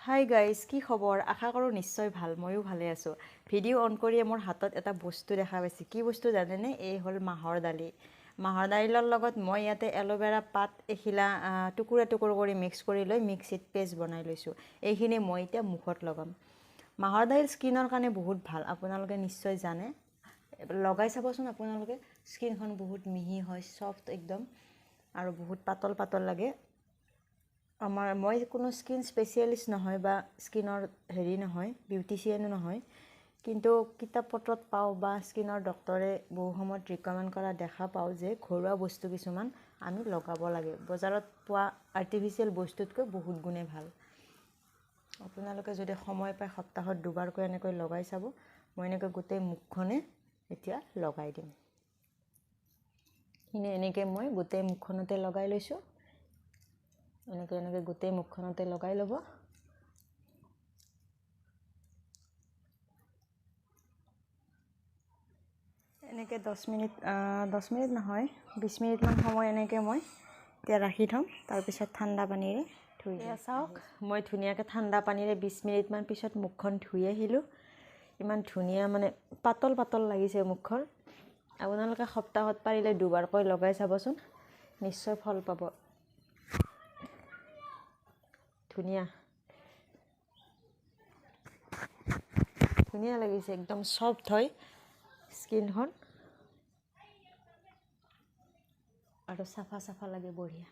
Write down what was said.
Hi guys, কি খবৰ? আশা কৰোঁ নিশ্চয় ভাল। ময়ো ভালে আছোঁ। ভিডিঅ' অন কৰিয়ে মোৰ হাতত এটা বস্তু দেখা পাইছোঁ। কি বস্তু জানেনে? এই হ'ল মাহৰ দালি। মাহৰ দাইলৰ লগত মই ইয়াতে এল'ভেৰা পাত এখিলা টুকুৰা টুকুৰ কৰি মিক্স কৰি লৈ মিক্সিত পেষ্ট বনাই লৈছোঁ। এইখিনি মই এতিয়া মুখত লগাম। মাহৰ দাইল স্কিনৰ কাৰণে বহুত ভাল, আপোনালোকে নিশ্চয় জানে। লগাই চাবচোন আপোনালোকে, স্কিনখন বহুত মিহি হয়, ছফ্ট একদম, আৰু বহুত পাতল পাতল লাগে। মই কোনো স্কিন স্পেচিয়েলিষ্ট নহয় বা স্কিনৰ হেৰি নহয়, বিউটিচিয়ানো নহয়, কিন্তু কিতাপ পত্ৰত পাওঁ বা স্কিনৰ ডক্টৰে বহু সময়ত ৰিকমেণ্ড কৰা দেখা পাওঁ যে ঘৰুৱা বস্তু কিছুমান আমি লগাব লাগে। বজাৰত পোৱা আৰ্টিফিচিয়েল বস্তুতকৈ বহুত গুণে ভাল। আপোনালোকে যদি সময় পায় সপ্তাহত দুবাৰকৈ এনেকৈ লগাই চাব। মই এনেকৈ গোটেই মুখখনে এতিয়া লগাই দিম। এনেকৈ মই গোটেই মুখখনতে লগাই লৈছোঁ। এনেকৈ এনেকৈ গোটেই মুখখনতে লগাই ল'ব। এনেকৈ 10 মিনিট, 10 মিনিট নহয়, 20 মিনিটমান সময় এনেকৈ মই এতিয়া ৰাখি থ'ম। তাৰপিছত ঠাণ্ডা পানীৰে ধুই। এয়া চাওক, মই ধুনীয়াকৈ ঠাণ্ডা পানীৰে 20 মিনিটমান পিছত মুখখন ধুই আহিলোঁ। ইমান ধুনীয়া, মানে পাতল পাতল লাগিছে মুখখন। আপোনালোকে সপ্তাহত পাৰিলে দুবাৰকৈ লগাই চাবচোন, নিশ্চয় ফল পাব। ধুনীয়া ধুনীয়া লাগিছে, একদম ছফ্ট হয় স্কিনখন আৰু চাফা চাফা লাগে, বঢ়িয়া।